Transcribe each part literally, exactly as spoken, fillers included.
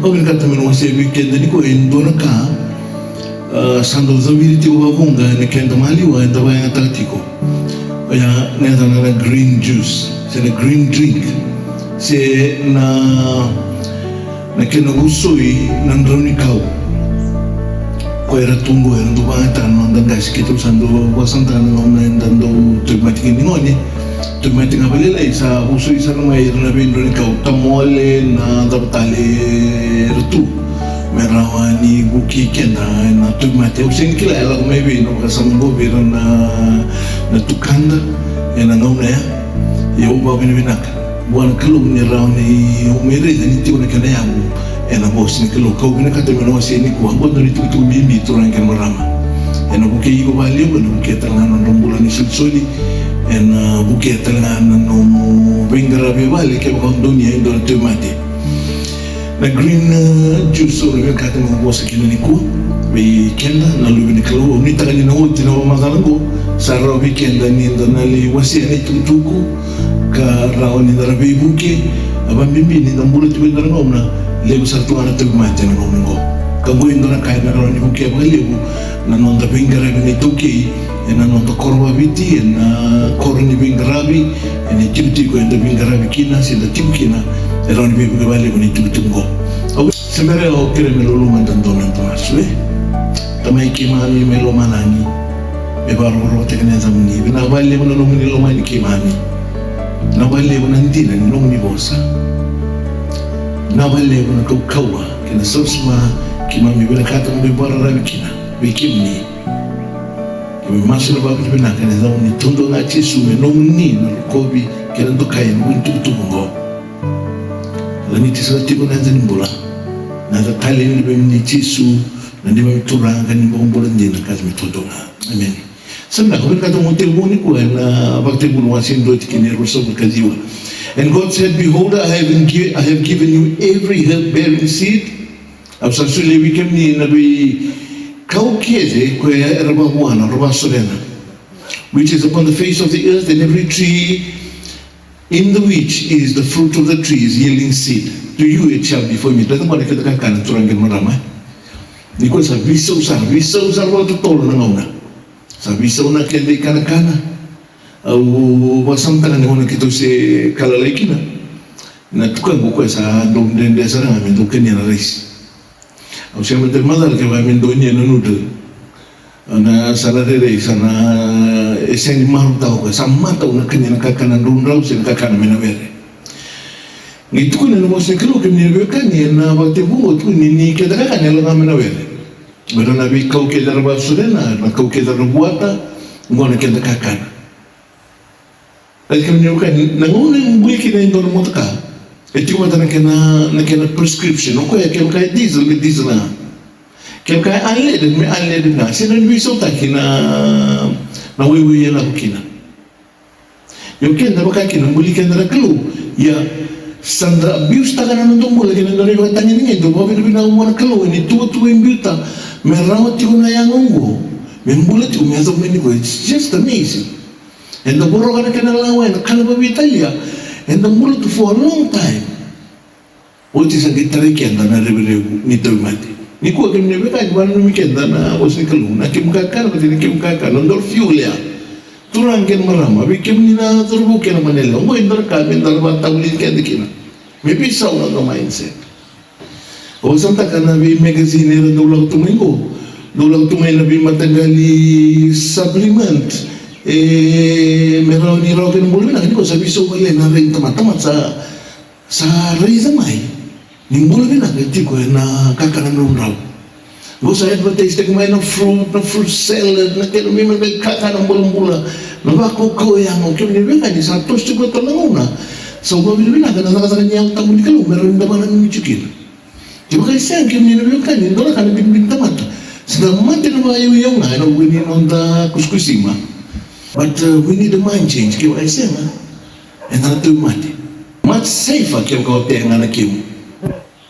Au vinakata meu na wasea vei keda nikua e dua na ka, a, sa dau caviri tiko vakavuqa ena keda maliwa eda vakayagataka tiko. Oya na yacana na green juice se na green drink se na, na kena vusoi na draunikau. Ko era tu qo era dau vakayagataka na noda qase, keitou sa dau vakasamataka na gauna eda dau tauvimate kina ni gone. Tauvimate ga vakalailai sa vusoi sara mai ira na veidraunikau, tamole, na cava tale era tu me rawa ni vukei keda ena tauvimate. Au sega ni kila e lako mai vei na vakasama qo vei ira na, na tukada ena gauna ya. Ia au vakavinavinaka vua na Kalou ni rawa ni au mai raica ni tiko na kena yavu ena vosa ni Kalou. Kau vinakata meu na wasea nikua oqo e dua na itukutuku bibi, turaga kei na marama. Ena vukei iko vakalevu, ena vukea tale ga na nomu bula ni solisoli, ena vukea tale ga na nomu veiqaravi e vale kevaka o donuya e dua na tauvimate. Na green, uh, juice au na vinakata meu vosa kina nikua vei keda na luve ni Kalou. Au nuitaka ni na oti na vakamacala oqo sa rawa vei keda ni da na lai wasea na itukutuku ka rawa ni da na veivuke. A vakabibi ni da bula tiko e dua na gauna levu sara tu ga na tauvimate ena gauna oqo. Ka oqo e dua na ka ena rawa ni vukea vakalevu na noda veiqaravi na iTaukei ena noda koro vakaviti, ena koro ni veiqaravi, ena itikotiko eda veiqaravi kina se da tiko kina. E rawa ni veivuke vakalevu na itukutuku oqo. Au se bera, au kerea me loloma, da dua na masu, e? Tamai keimami mai lomalagi, me vakarokorokotaki na yacamuni. Vinaka vakalevu na nomuni lomani keimami. Vinaka vakalevu na dina ni nomuni vosa. Vinaka vakalevu na kaukauwa kei na savasava keimami vinakata me vakararavi kina vei kemuni. Keimami masu ena vakavinavinaka ena yacamuni taudua ga Jisu, me nomuni na rokovi kei na dokai ena vuku ni tukutuku oqo. Lagiti sara tiko na yada ni bula, na yada talei ni luvemuni Jisu, na neimami Turaga ni vakabula dina ka me taudua ga. Emeni. Sa vinaka, au vinakata meu tekivu nikua ena Vakatekivu na wase e dua, tikina e ruasagavulu ka ciwa. And God said, "Behold, I have gi-, I have given you every herb bearing seed." Au sa solia vei kemuni na veikau kece ko era vakavuana, era vakasorena, which is upon the face of the earth, and every tree in the which is the fruit of the trees yielding seed. To you it shall be for me. Dua tale na kena kakana, turaga kei na marama. Nikua sa veisau sara, veisau sara vakatotolo na gauna. Sa veisau na keda ikanakana. Au vakasamataka ni gauna keitou se ka lalai kina, na tukaqu o koya sa dau dredre sara ga me dau kania na raisi. Au sega me dau macala kevaka me donuya na noodle. Na sa na rairai, sa na, e sega ni marautaka o koya, sa matau na kania na kakana draudrau se na kakana mai na were. Qai tukuna na vosa ni Kalou, kemuni na veiwekani, ena Vakatekivu oqo, tukuni ni keda kakana e lako ga mai na were. Oqo na veikau kece era vakasorena, na kau kece era vuata, oqo na keda kakana. Raica kemuni na veiwekani, na gauna e buli kina e dua na motoka, e tiko vata na kena, na kena prescription. O koya kevaka e diesel, me diesel ga. Kevaka e unleaded, me unleaded ga. Sega ni veisautaki na, na waiwai e lako kina. Io, keda vaka kina, buli keda na Kalou. Ia, sa da abuse-taka na noda bula kei na noda ivakatagedegede. Au vakavinavinaka vua na Kalou ena ituvatuva e biuta me rawa tiko na yago oqo, me bula tiko me yacova mai nikua. It's just amazing. Eda voroka na kena lawa ena kana vakaveitalia. Eda bula tu for a long time. Oti sa qai tarai keda na revurevu ni tauvimate. Nikua kemuni na veiwekani, vakananumi keda na vosa ni Kalou, na kemu kakana vata na kemu kakana, noda fuel ya. Turaga kei na marama, vei kemuni na cauravou kei na goneyalewa, oqo e dua na ka me da na vakatavulici keda kina. Me veisau na noda mindset. Au vakasamataka na veimagazine era dau lako tu mai qo, dau lako tu mai na veimataqali supplement, e, me rawa ni rawa kina bula vinaka. Nikua sa veisau vakalailai na rai ni tamata, tamata sa Sa raica mai ni bula vinaka e tiko ena kakana draudrau. Qo sa advertise-taki mai na fruit, na fruit salad, na kena veimataqali kakana bulabula, na vakaukauwa yago. Kemuni na veiwekani, sa toso tiko e tolu na gauna. Sa vakavinavinaka na cakacaka ni Yalo Tabu ni Kalou me rawa ni da vakananumi tiko kina. Kevaka e sega, kemuni na veiwekani, e dua na ka na binibini tamata. Sa da mate na vakaiuiu ga ena vuku ni noda kusikusima. But, uh, we need a mind change. Kevaka e sega, eda na tauvimate. Much safer kevaka o tea ga na kemu,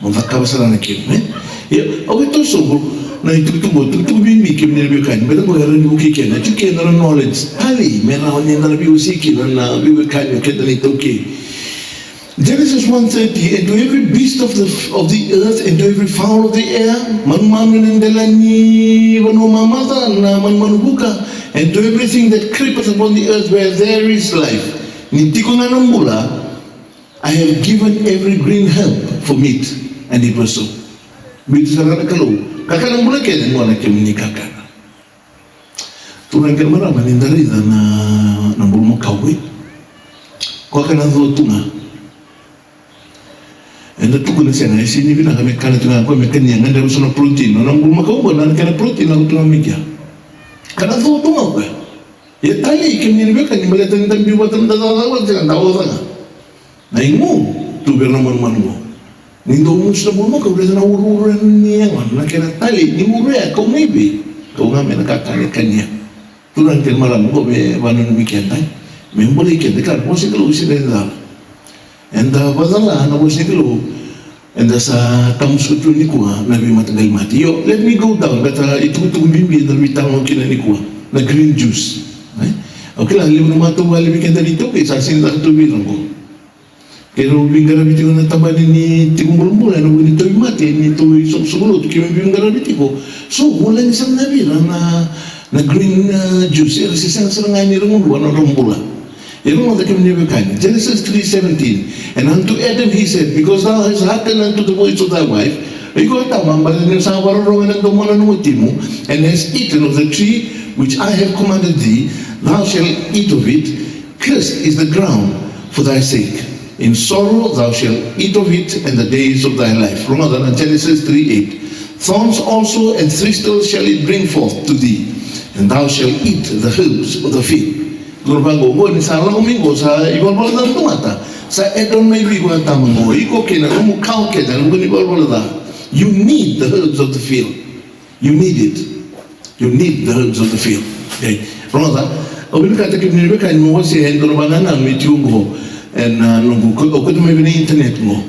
mo cakava sara na kemu, e? Ia, au via toso sobu na itukutuku, itukutuku bibi, kemuni na veiwekani. Baleta qo e rawa ni vukei keda, e tiko kina na knowledge talei me rawa ni da na veiwasei kina na veiwekani, o keda na iTaukei. Genesis one thirty, and to every beast of the, of the earth, and to every fowl of the air, manumanu ena dela ni vanua mamaca, na manumanu vuka, and to everything that creepeth upon the earth where there is life. Ni tiko ga na bula, I have given every green herb for meat, and it was so. Biuta sara na Kalou, kakana bula kece, qo na kemuni kakana. Turaga kei na marama, ni da raica na, na bulumakau, e? Koya ka na co tu ga. Eda tukuna sega, e sega ni vinaka me kana tu ga koya, me kania, gadreva so na protein. Na bulumakau qo, na kena protein lako tu ga mai kea. Ka na co tu ga o koya. Ia talei, kemuni na veiwekani, baleta ni da biu vata, ni da cakacaka vata, sega, da oca ga. Na igu tu vei ira na manumanu qo. Ni dou musu na bulumakau, raica na uruuru ni yagona, na kena talei ni uru ya, kau mai vei? Kau ga mai na kakana e kania. Turaga kei na marama, qo me vananumi keda, me bolei keda, ka na vosa ni Kalou sega ni cala. Eda vakacala na vosa ni Kalou, eda sa tamusuka tu nikua na veimataqali mate. Io, let me go down, baleta itukutuku bibi eda veitalanoa kina nikua, na green juice. E? Au kila levu na matavuvale vei keda ni taukei sa sega ni caka tu vei ira qo. Keirau veiqaravi tiko na tabana ni tiko bulabula ena vuku ni tauvimate, ni tou isoqosoqo lotu, keimami veiqaravi tiko. So vulagi sara ga vei ira na, na green, uh, juice, era se sega sara ga ni ra gudrua na nodra bula. Ia rogoca kemuni na veiwekani, Genesis three seventeen, "And unto Adam he said, Because thou hast hearkened unto the voice of thy wife," iko Atama, baleta ni sa vakarorogo ena domona na watimu, "and hast eaten of the tree which I have commanded thee, thou shalt eat of it, cursed is the ground for thy sake. In sorrow thou shalt eat of it, and the days of thy life." Rogoca na Genesis three eight. "Thorns also and thistles shall it bring forth to thee, and thou shalt eat the herbs of the field." Tukuna vaqo, qo ni sa lako mai qo, sa ivalavala ca na tamata, sa add on mai vei iko Atama qo, iko kei na nomu kawa kece, na nomu ivalavala ca. You need the herbs of the field. You need it. You need the herbs of the field. Okay. Rogoca, au vinakata kemuni na veiwekani mo wasea e dua na vakanananu e tiko qo ena, uh, noqu, o kauta mai vei na internet qo.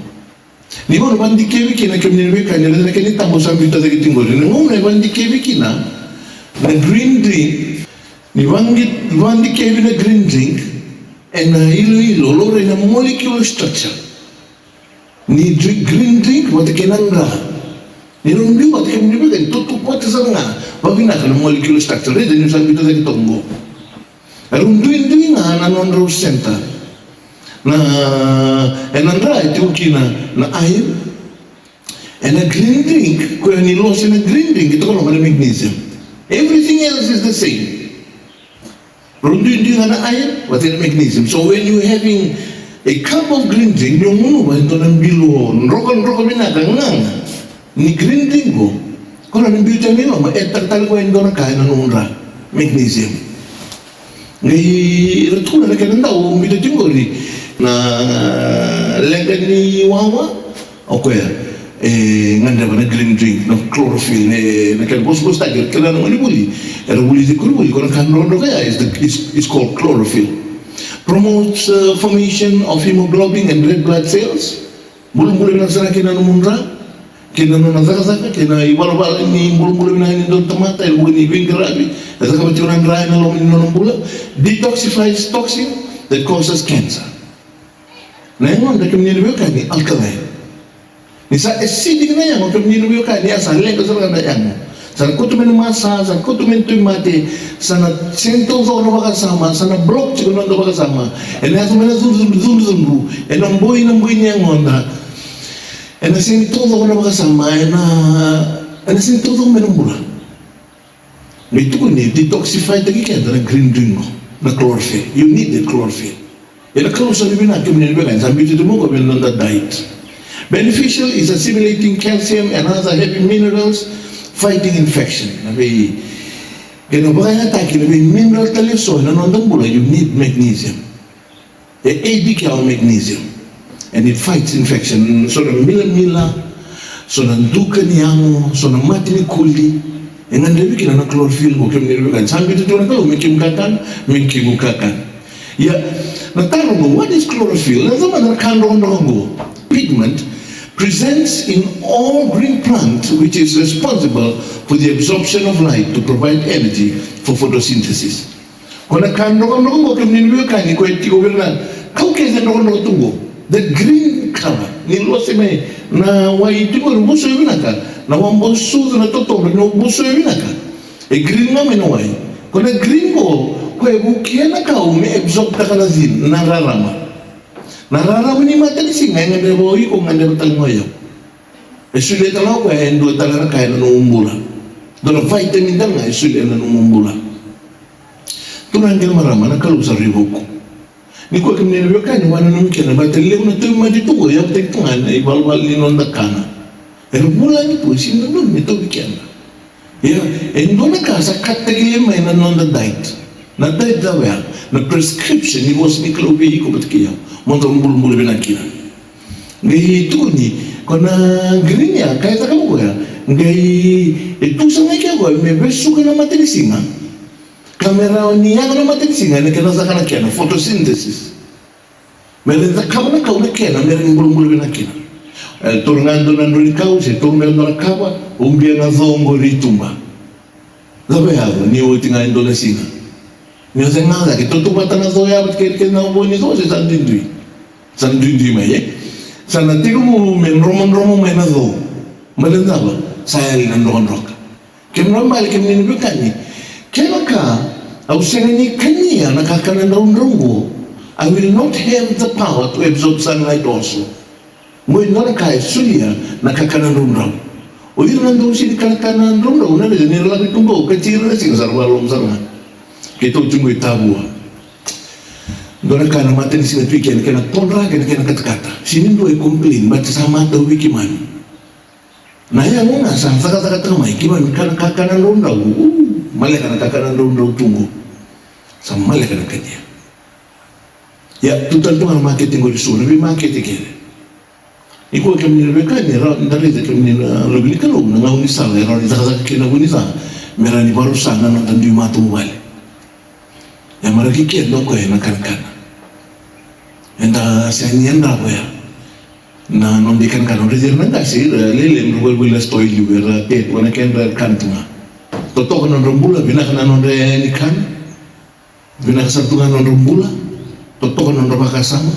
Ni gauna vakadikevi kina kemuni na veiwekani, raica na kena itabu sa biuta cake tiko qori. Ni gauna e vakadikevi kina na green drink, ni vaki-, vakadikevi na green drink ena iloilo, laurai na molecular structure ni dri-, green drink vata kei na dra. Ni rau biu vata kei na veiwekani, tutuku vata sara ga vavinaka na molecular structure. Raica ni sa biuta cake toka qo. Rau duidui ga na nodrau center. Na, ena dra e tiko kina na iron. Ena green drink, koya ni losi na green drink, e toka loma na magnesium. Everything else is the same. Rau duidui ga na iron vata kei na magnesium. So when you having a cup of green drink, ni o gunuva e dua na bilo drokadroka vinaka gaga ni green drink qo, ko na biuta yani i loma, e tara tale koya e dua na ka ena nomu dra, magnesium. Qai ra tukuna na kena dau biuta tiko qori na leqa ni wawa, o koya e gadreva na green drink, na chlorophyll, e, na kena vosavosataki, kena na gone vuli, era vulici koronivuli, ko na ka drokadroka ya is the, is, is called chlorophyll. Promotes, uh, formation of hemoglobin and red blood cells. Bulabula vinaka sara kei na nomu dra, kei na nona cakacaka, kei na ivalavala ni bulabula vinaka ni dua na tamata, e vuqa ni veiqaravi e cakava tiko na dra ena loma ni nona bula. Detoxifies toxin that causes cancer. Na yagoda kemuni na veiwekani alkaline. Ni sa acidic na yago kemuni na veiwekani, a sa leqa sara ga na yago. Sa na kauta mai na masa, sa na kauta mai na tauvimate, sa na sega ni taucoko na vakasama, sa na block tiko na noda vakasama. Ena yaco mai na cudrucudru, cudrucudru, ena boi na boi ni yagoda. Ena sega ni taucoko na vakasama, ena, ena sega ni taucoko mai na bula. Qai tukuni, detoxify-taki keda na green drink qo, na chlorophyll. You need the chlorophyll. Ia na Kalou sa vinaka kemuni na veiwekani, sa biuta tu mai qo vei na noda diet. Beneficial is assimilating calcium and other heavy minerals, fighting infection. Na vei, kena vakayagataki na vei mineral tale eso ena noda bula, you need magnesium. E aid-taki au magnesium. And it fights infection. So na milamila, so na duka ni yago, so na mate ni kuli, e gadrevi kina na chlorophyll qo kemuni na veiwekani. Sa biuta tiko na Kalou me kemu kakana, me kemu kakana. Ia, na taro qo, what is chlorophyll? Na cava na ka drokadroka qo? Pigment presents in all green plant which is responsible for the absorption of light to provide energy for photosynthesis. Ko na ka drokadroka qo kemuni na veiwekani, ko e tiko vei ira na kau kece drokadroka tu qo. The green color. Ni lose mai na wai tiko ni vosoi vinaka. Na wabosoi na totolo ni vosoi vinaka. E green ga mai na wai. Ko na green ko, ko e vukia na kau me absorb taka na zin, na rarama. Na rarama ni matanisiga e gadreva o iko, gadreva tale ga o yau. E solia tale ga o koya e dua tale na ka ena nomu bula. Dua na vitamin tale ga e solia ena nomu bula. Turaga kei na marama, na Kalou sa rui vuku. Ni koya kemuni na veiwekani, vakananumi keda, baleta levu na tauvimate tu qo e yautaki tu ga ena ivalavala ni noda kana. Era vulagi tu, e sega ni dodonu me tauvi keda. Ia, e dua na ka sa cut-taki mai na noda diet. Na diet cava ya? Na prescription ni vosa ni Kalou vei iko vata kei au. Mo dau bulabula vinaka kina. Qai tukuni, ko na green ya, ka e cakava o koya. Qai, e tu sara ga i ke o koya me vesuka na matanisiga. Ka me rawa ni yaga na matanisiga ena kena caka na kena photosynthesis. Me ra cakava na kau na kena, me ra ni bulabula vinaka kina. E, taura ga e dua na drau ni kau, se taura ga e dua na kava, ubia na co qori i tuba. Cava e yaco? Ni oti ga e dua na siga. Ni oti ga cake, tautauvata na co ya vata kei na vo ni co, se sa duidui. Sa duidui mai, e? Sa na tekivu me dromodromo mai na co. Baleta na cava? Sa yali na drokadroka. Kemuni na bale, kemuni na veiwekani, kevaka au sega ni kania na kakana draudrau qo, I will not have the power to absorb sunlight also. Qo e dua na ka e solia na kakana draudrau. O ira na dau sega ni kakana draudrau, na raica ni ra lako i tuba, okati ira na siga sa ra vakaloloma sara ga. Keitou tiko i Tavua. Dua na ka na matanisiga tu i ke, na kena todra kei na kena katakata. Sega ni dua e complain, baleta sa matau vei keimami. Na yago ga sa cakacakataka mai, keimami kana kakana draudrau, u, maleka na kakana draudrau tu qo. Sa maleka na kania. Ia, tu tale tu ga na makete qori, so na veimakete kece. Ni koya kemuni na veiwekani, e rawa ni da raica kemuni na luve ni Kalou, na gaunisala e rawa ni cakacaka kina na vunica me rawa ni vakarusa na noda dui matavuvale. E maraki keda o koya ena kanakana. Eda sega ni yadrava ya. Na noda ikanakana, o raici ira na qase, ira lailai, ira volivolita na sitoa e liu, era tetu, na kedra, era kana tu ga. Totoka na nodra bula, vinaka na nodra iyaya ni kana. Vinaka sara tu ga na nodra bula, totoka na nodra vakasama.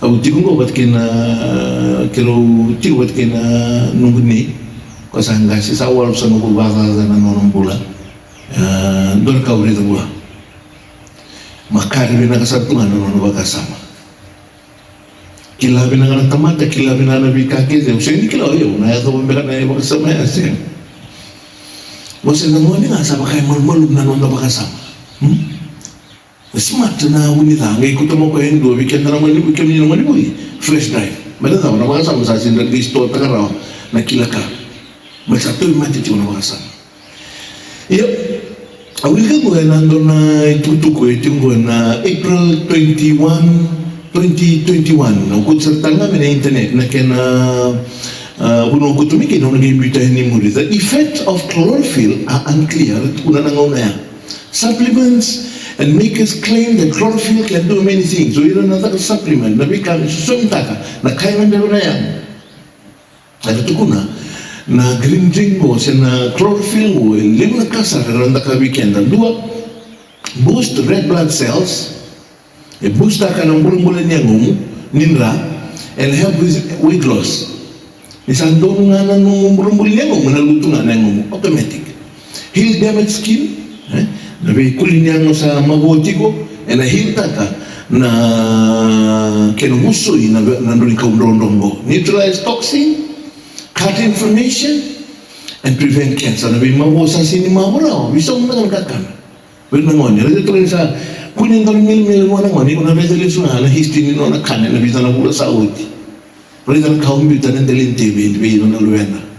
Au tiko qo vata kei na, keirau tiko vata kei na noqu nei, ko sa qase, sa walusagavulu vakacaca na nona bula. E, dua na ka au raica vua. Makare vinaka sara tu ga na nona vakasama. Kila vinaka na tamata, kila vinaka na veika kece, au sega ni kila o yau na yacova beka na vakasama ya, sega. Vosa na gone ga sa vaka e malumalumu na noda vakasama. Hmm? E smart na vunica, qai kauta mai o koya e dua vei keda na gone, vei kemuni na gonevuli, flash drive. Baleta na cava? Na vakasama sa sega ni qai store-taka rawa na kila ka. Baleta sa tauvimate tiko na vakasama. Io, au wilika qo ena dua na itukutuku e tiko qo ena April twenty-one, twenty twenty-one. Au kauta sara tale ga mai na internet na kena, ah, vanua au kauta mai kina, au na qai biuta yani muri. The effect of chlorophyll are unclear, tukuna na gauna ya. Supplements and makers claim that chlorophyll can do many things. O ira na caka supplement, na veika me sosomitaka na ka e gadreva na yago. Era tukuna na green drink qo se na chlorophyll qo, e levu na ka sara era dau kaya vei keda. Dua, boost red blood cells, e boost-taka na bulabula ni yagomu ni dra, and help with weight loss. Ni sa donu ga na nomu bulabula ni yagomu, na lutu ga na yagomu, automatic. Heal damaged skin, eh? Na veikuli ni yago sa mavoa tiko, ena heal-taka na kena vosoi na, na drau ni kau drodro qo. Neutralize toxin, cut inflammation, and prevent cancer. Na veimavoa sa sega ni mavoa rawa, veisau na kakana. Vei na gone, raica tu ni sa kune dua na milimili vua na gone, iko na raica lesu ga na history ni nona kana ena vica na vula sa oti. Raica na ka au biuta na dela ni T V vei ira na luveda.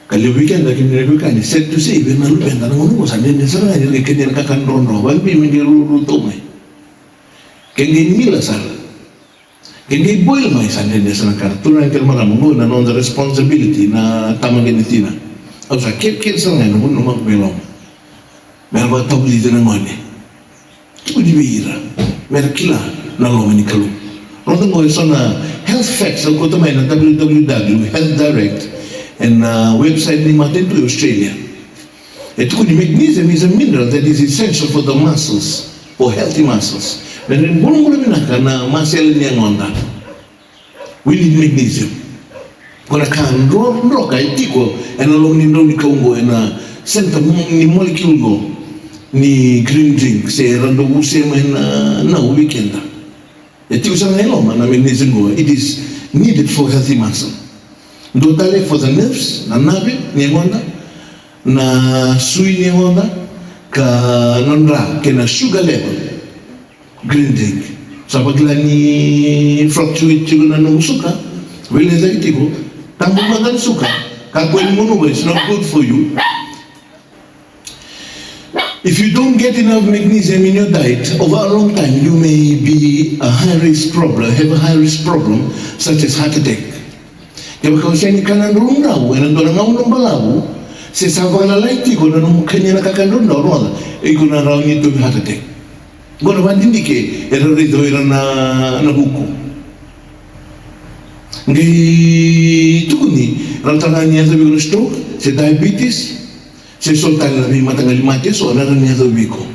Ka levu vei keda, kemuni na veiwekani, sad to say, vei ira na luveda na gauna qo sa dredre sara ga ni ra qai kania na kakana drodro, vakabibi me qai ruarua tau mai. Ke qai mila sara, ke qai boil mai, sa dredre sara na kana. Turaga kei na marama, qo na noda responsibility na tama kei na tina. Au sa kerekere sara ga ena vunau lomaqu mai loma. Me ra vakatavulici na gone. Tukuni vei ira me ra kila na loma ni Kalou. Rogoca qo eso na health facts au kauta mai na W W W Health Direct ena, ah, website ni matanitu e Australia. E tukuni, magnesium is a mineral that is essential for the muscles, for healthy muscles. Me ra bulabula vinaka na masela ni yagoda. We need magnesium. Ko na ka dro-, droka e tiko ena loma ni drau ni kau oqo, ena center mo-, ni molecule oqo ni green drink, se ra dau vuse mai na, na uvi keda. E tiko sara ga e loma na magnesium oqo. It is needed for healthy muscle. Dua tale for the nerves, na nave ni yagoda, na sui ni yagoda, ka nodra kei na sugar level. Green drink. Sa vakila ni fluctuate tiko na nomu suka, veilecaki tiko, tabu mada na suka, kakua ni gunuva, it's not good for you. If you don't get enough magnesium in your diet, over a long time, you may be a high risk problem, have a high risk problem, such as heart attack. Kevaka o sega ni kana draudrau ena dua na gauna balavu, se sa vakalalai tiko na nomu kania na kakana draudrau, rogoca, iko na rawa ni tauvi heart attack. Qo na vakadidike era raica o ira na, na vuku. Qai tukuni, rawa tale ga ni yacovi iko na stroke, se diabetes, se so tale na veimataqali mate eso, na rawa ni yacovi iko.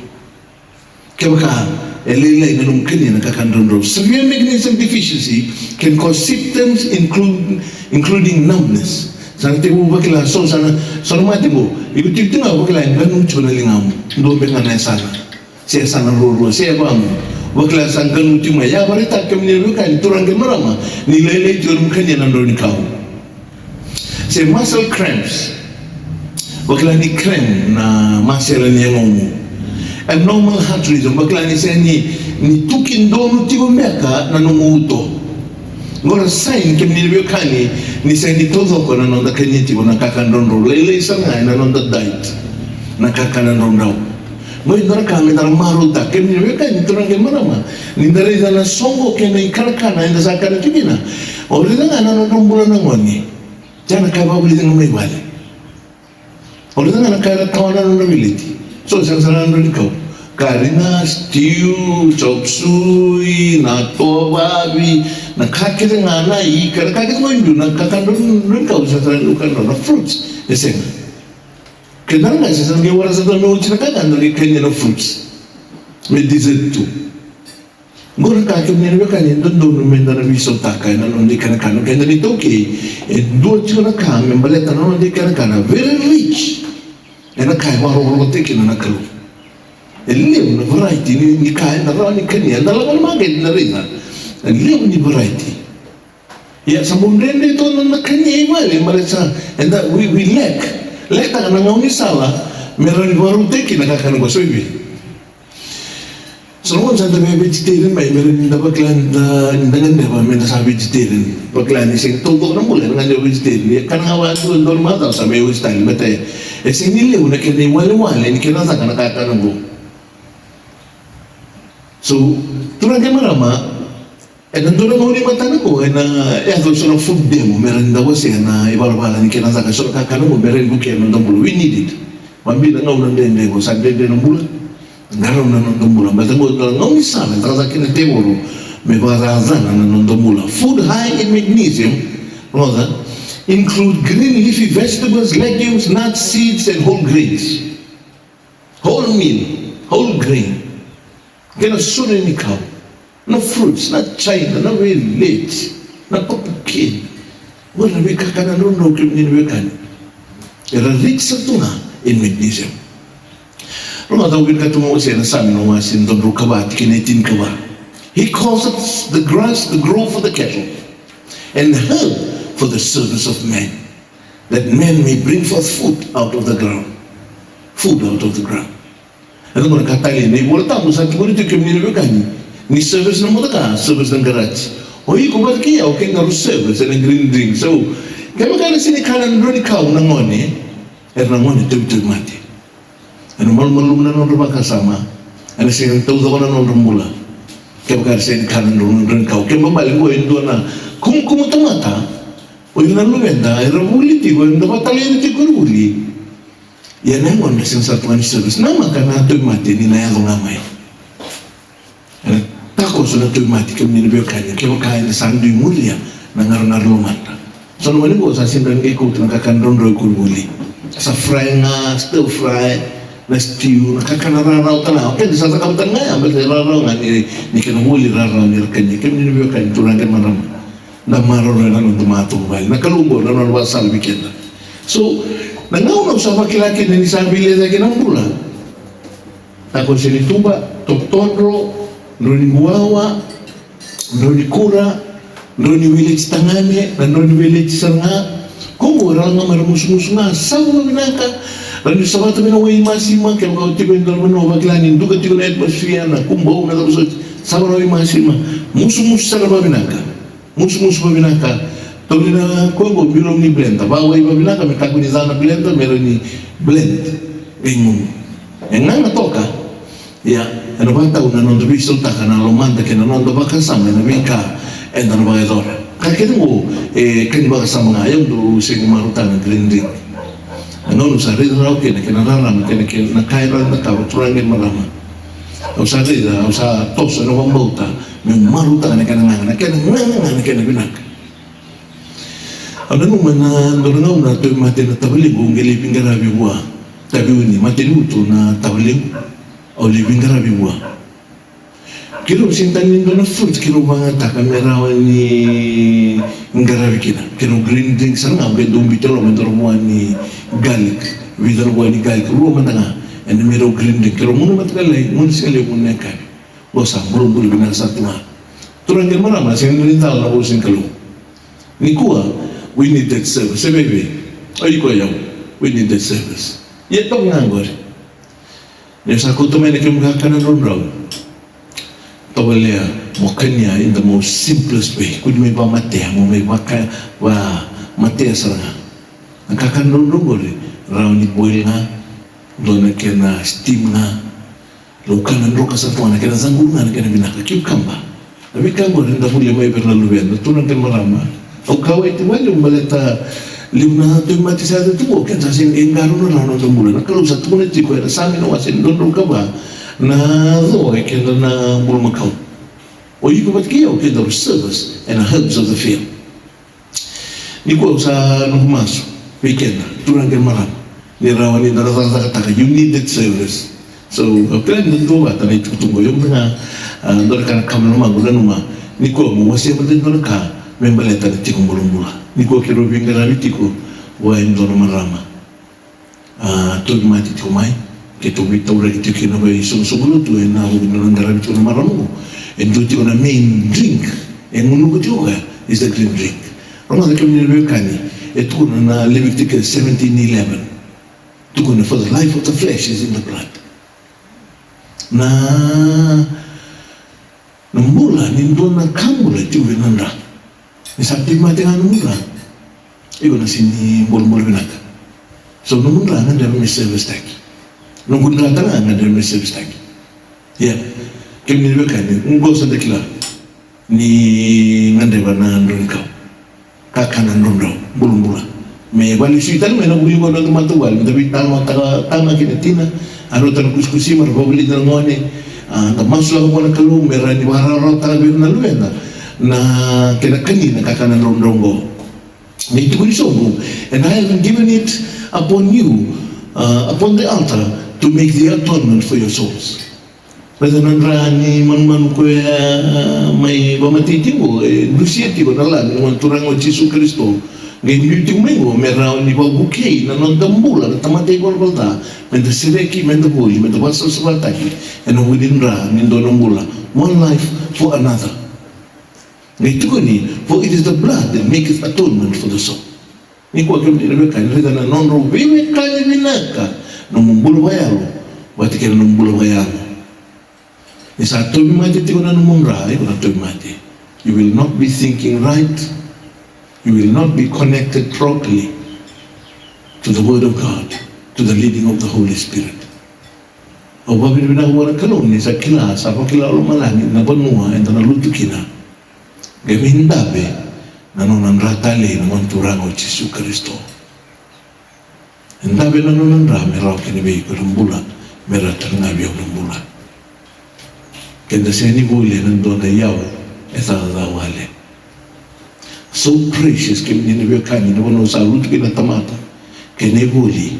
Kevaka e lailai na nomu kania na kakana draudrau. Severe magnesium deficiency can cause symptoms include, including numbness. Sa na tekivu vakila so, sa na, so na mate qo, iko tiko tiko ga vakila e qanu tiko na ligamu. Dua beka ga na yasana. Se yasana ruarua, se yavamu. Vakila sa qanu tiko mai. Ia vakaraitaka, kemuni na veiwekani, turaga kei marama, ni lailai tiko na nomu kania na drau ni kau. Se muscle cramps. Vakila ni cramp na masela ni yagomu. Abnormal heart rhythm. Vakila ni sega ni, ni tuki donu tiko beka na nomu uto. Qo na sign, kemuni na veiwekani, ni sega ni taucoko na noda kania tiko na kakana draudrau. Lailai sara ga ena noda diet na kakana draudrau. Qo e dua na ka me da na marautaka, kemuni na veiwekani, turaga kei marama, ni da raica na soqo kei na ikanakana eda sa kana tiko kina. O raica ga na nodra bula na gone. Ia na ka e vakavulica ga mai vale. O raica ga na ka era tawa na nodra veleti. So, sega sara na drau ni kau. Kari na stew, chop suey, na tovavi, na ka kece ga, na ika, na ka kece ga e biu, na kakana drau ni kau, sega sara na kakana drau, na fruits, e sega. Keda na qai sega sara ni qai waraka sara me oti na kakana, qai kania na fruits me dessert tu. Qo na ka, kemuni na veiwekani, e dodonu me da na veisautaka ena noda ikanakana. Keda na iTaukei, e dua tiko na ka me baleta na noda ikanakana, very rich ena ka e vakarokorokotaki kina na Kalou. E levu na variety ni, ni ka eda rawa ni kania, eda lako ena maketi da raica. E levu ni variety. Ia sa bau dredre tu na noda kania i vale, baleta sa, eda, we, we lack, lack-taka na gaunisala me rawa ni vakarautaki na kakana qo. So i vei? So na gauna sa da mai vegetarian mai, me rawa ni da vakila ni da, ni da gadreva me da sa vegetarian. Vakila ni sega ni taucoko na bula ena gadreva vegetarian. Ia kana ga vakadua e dua na macawa sa mai oti tale, baleta e sega ni levu na kena iwalewale ni kena caka na kakana qo. So, turaga kei marama, ena dua na gauna e matana qo, ena yaco eso na food demo me rawa ni da wasea na ivalavala ni kena caka eso na kakana qo me rawa ni vukea na noda bula. We need it. Vakabibi na gauna dredre qo, sa dredre na bula. Qarauna na noda bula. Baleta qo e dua na gaunisala e cakacaka kina na tevoro me vakacacana na noda bula. Food high in magnesium, rogoca, include green leafy vegetables, legumes, nuts, seeds and whole grains. Wholemeal, whole grain. Kei na sore ni kau, na fruits, na china, na veleti, na papukeni. Qori na veikakana draudrau, kemuni na veiwekani. Era rich sara tu ga in magnesium. Rogoca, au vinakata meu wasea na Same na wase dua drau ka va, tikina e tini ka va. He causes the grass to grow for the cattle, and herb for the service of man, that man may bring forth food out of the ground. Food out of the ground. E dua na ka tale, na iVola Tabu sa tukuna tiko, kemuni na veiwekani, ni service na motoka, service na garaji. O iko vata kei au, kedaru service ena green drink. So kevaka era sega ni kana drau ni kau na gone, era na gone tauvimate. Ena malumalumu na nodra vakasama, ena sega ni taucoko na nodra bula. Kevaka era sega ni kana drau ni kau, kena ibalebale qo e dua na kumukumu tamata. O ira na luveda era vuli tiko, era dau vakatalai ira tiko na vuli. Ia na yagona sega sara tu ga ni service. Namaka na tauvimate ni na yaco ga mai. Ena takoso na tauvimate, kemuni na veiwekani, kevaka eda sa dui muria na garogaro lomada. So na gone qo sa sega ni qai kauta na kakana draudrau e koronivuli. Sa fry ga, stir fry. na stew, na kakana rarawa tale ga. O keda sa cakava tale ga ya, baleta e rarawa ga ni, ni kena voli rarawa ni ra kania. Kemuni na veiwekani, turaga kei na marama, da maroroya na noda matavuvale. Na Kalou oqo na nona vakasala vei keda. So na gauna au sa vakila kina ni sa veileti cake na bula, na koso ni tuba, totodro, drau ni guawa, drau ni kura, drau ni veileti tagane, na drau ni veileti sara ga. Ko oqo era lako ga mai ra musumusu ga, sava vavinaka. Ra ni savata mai na wai masima, kevaka o tiko e dua na vanua o vakila ni duka tiko na atmosphere, na kubou, na cava soti, sava na wai masima. Musumusu sara vavinaka. Musumusu vavinaka. Tauri na koya oqo, biu loma ni blender. Vawai vavinaka me kakua ni ca na blender, me rawa ni blend. Qai gunu. E gaga toka. Ia, ena vakatau na noda veisautaka na lomada kei na noda vakasama ena veika eda na vakayacora. Ka kece oqo e ka ni vakasama ga, ia au dau sega ni marautaka na green drink. Na gauna au sa raica rawa kina na kena rarama, kei na kena, na ka e rawa ni cakava, turaga kei na marama. Au sa raica, au sa toso ena vakabauta meu marautaka na kena gaga, na kena gaga ga na kena vinaka. Au nanuma ena dua na gauna a tauvimate na tavalequ, au qai lai veiqaravi vua. Taveuni, mate ni uto na tavalequ, au lai veiqaravi vua. Keirau sega tale ni dua na fruit keirau vakayagataka me rawa ni qaravi kina. Keirau green drink sara ga, au qai dau biuta e loma e dua na vua ni garlic, vica na vua ni garlic, rua mada ga. Ena me rau green drink, keirau gunu mataka lailai, gunu siga levu, gunu yakavi. Qo sa bulabula vinaka sara tu ga. Turaga kei na marama, sega ni dua na icala na vosa ni Kalou. Nikua, we need that service. Se vei vei? O iko, o yau, we need that service. Ia toka ga qori. Ni sa kauta mai na kemu kakana draudrau, tovolea mo kania in the most simplest way. Kua ni mai vakamatea, mo mai vaka, vakamatea sara ga. Na kakana draudrau qori, rawa ni boil ga, dua na kena steam ga. Laukana droka sara tu ga, na kena caqulu ga na kena vinaka, cucumber. Na veika qori eda volia mai vei ira na luveda, turaga kei na marama. Au kauwai tu vakalevu baleta levu na tauvimate sa yaco tu qo, keda sa sega ni qarauna rawa na noda bula. Na Kalou sa tukuna tiko ena Same na wase dua drau ka va, na co e keda na bulumakau. O iko vata kei au, kedaru servers and herbs of the field. Nikua au sa noqu masu vei keda, turaga kei na marama, ni rawa ni da na cakacakataka, you need that service. So au kila ni da duavata na itukutuku qo, io mada ga, a, dua na ka na kama na lomaqu, nanuma nikua mo wasea mada e dua na ka me baleta na tiko bulabula. Nikua keirau veiqaravi tiko vua e dua na marama. A, tauvimate tiko mai, keitou veitauraki tiko kina vei soqosoqo lotu ena vuku ni nona qaravi tiko na marama qo. E dua tiko na main drink e gunuva tiko o koya is the green drink. Rogoca kemuni na veiwekani, e tukuna na Leviticus seventeen eleven. Tukuna, for the life of the flesh is in the blood. Na Na bula ni dua na ka bula e tiko vei na dra. Ni sa tauvimate ga nomu dra, iko na sega ni bulabula vinaka. So nomu dra gadreva me service taki. Noqu dra tale ga gadreva me service taki. Ia, kemuni na veiwekani, qo sa da kila ni gadreva na draunikau. Kakana draudrau, bulabula. Me vakalesui tale mai na vuli qo na noda matavuvale, meda veitalanoataka tama kei na tina, a rauta na kusikusima, ra vakavulici na gone, a, da masulaka vua na Kalou me rawa ni vakarawarawataka vei ira na luveda na kena kani na kakana draudrau qo. Me tukuni sobu, and I have given it upon you, uh, upon the altar to make the atonement for your souls. Raica na dra ni manumanu koya mai vakamatei tiko, e dusia tiko na lami ni Gone Turaga o Jisu Karisito. Qai biu tiko mai qo me rawa ni vakavukei na noda bula na tamata ivalavala ca, meda sereki, meda voli, meda vakasavasavataki ena vuku ni dra ni dua na bula. One life for another. Qai tukuni, for it is the blood that maketh atonement for the soul. Nikua kemuni na veiwekani, raica na nodrau veiwekani vinaka nomu bula vakayalo vata kei na nomu bula vakayago. Ni sa tauvimate tiko na nomu dra, iko na tauvimate. You will not be thinking right. You will not be connected properly to the word of God, to the leading of the Holy Spirit. Au vakavinavinaka vua na Kalou ni sa kila, sa vakila o lomalagi na vanua eda na lutu kina. Qai mai dave na nona dra talei na Gone Turaga o Jisu Karisito. E dave na nona dra me rawa kina vei iko na bula, me rawa tale ga vei au na bula. Keda sega ni voli ena dua na iyau e caca wale. So precious, kemuni na veiwekani, na vanua sa lutu kina na tamata kei na ivoli,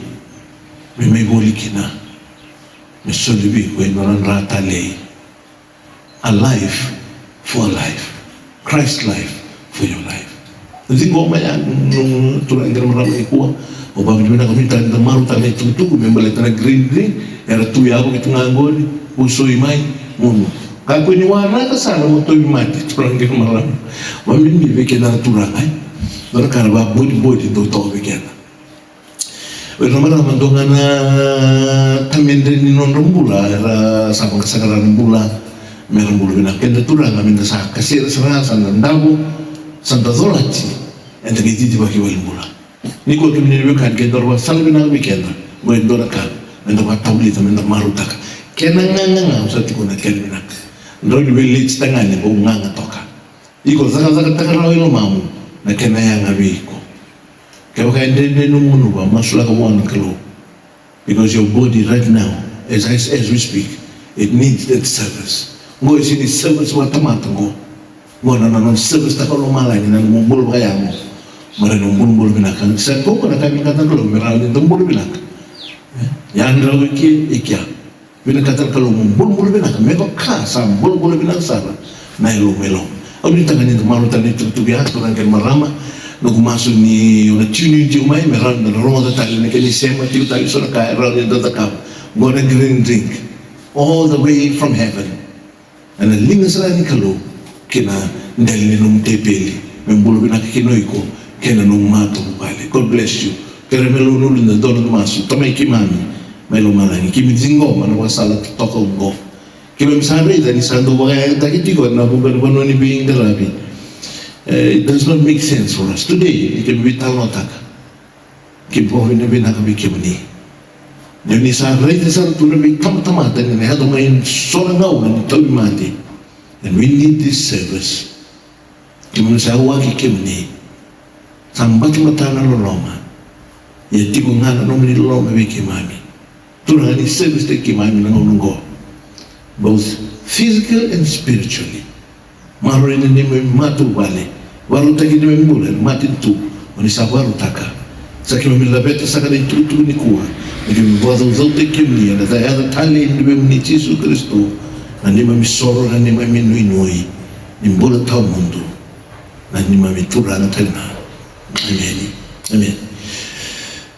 me mai voli kina. me soli vei iko e dua na dra talei. A life for a life. Christ life for your life. Ciqoma ya, noqu turaga kei na marama nikua. Au vakavinavinaka vei kemuni tale ni da marautaka na itukutuku me baleta na green drink. Era tu yavu ki tu ga qori, usoi mai, gunu. Kakua ni waraka sara mo tauvimate, turaga kei na marama. Vakabibi vei keda na turaga, e. Dua na ka era vakabodibodi dau toka vei keda. O ira na marama dua ga na tamedre ni nodra bula, era sa vakasaqara na bula me ra bula vinaka. Keda turaga, me da sa kasere sara, sa da davo, sa da colati, eda qai cicivaki valenibula. Nikua kemuni na veiwekani, ke dua na vakasala vinaka vei keda, qo e dua na ka me da vakatavulica, me da marautaka. Kena gaga ga au sa tukuna, kena vinaka. Drau ni veileti tagane, vou gaga toka. Iko cakacakataka rawa i lomamu na kena yaga vei iko. Kevaka e dredre nomu gunuva, masulaka vua na Kalou. Because your body right now, as I, as we speak, it needs that service. Qo e sega ni service vakatamata qo. Qo na, na, na service taka o lomalagi, na nomu bula vakayago. Marautaka nomu bulabula vinaka. Sa koko na ka vinakata na Kalou, me rawa ni da bula vinaka. E? Yadrau i ke, i kea. Vinakata na Kalou mo bulabula vinaka, me vaka sa bulabula vinaka sara na yalou mai loma. Au nuitaka ni da marautaka na itukutuku ya, turaga kei na marama, noqu masu ni o na tune in tiko mai, me rawa ni da rogoca tale na kena isema, tiko tale so na ka e rawa ni da cakava. Qo na green drink, all the way from heaven. Ena liga sara ni Kalou ki na dela ni nomu tepeli, me bula vinaka kina o iko kei na nomu matavuvale. God bless you. Kerea me lou na uluna dua na masu. Tamai keimami mai lomalagi, keimami ciqoma na vakasala totoka oqo. Keimami sa raica ni sa dau vakayagataki tiko ena vuqa na vanua ni veiqaravi. Eh, it does not make sense for us today ni keimami veitalanoataka. Keimami vakavinavinaka vei kemuni. Ni sa raica sara tu na veitabatamata ni na yaco mai so na gauna ni tauvimate. And we need this service. Keimami sa waki kemuni. Sa batabata na loloma. Ia tiko ga na nomuni loloma vei keimami. Turaga, ni service-taki keimami na gauna oqo, both physical and spiritually. Maroroi na neimami matavuvale, vakarautaki neimami bula ena matanitu o ni sa vakarautaka. Sa keimami laveta saka na itukutuku nikua, me keimami vakacaucautaki kemuni ena yaca talei ni Luvemuni Jisu Karisito, na neimami isoro, na neimami inuinui ni bula tawamudu, na neimami Turaga talega. Emeni. Emeni.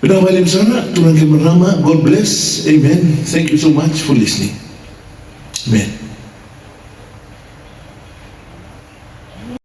Vinaka vakalevu sara, turaga kei marama. God bless. Amen. Thank you so much for listening. Amen.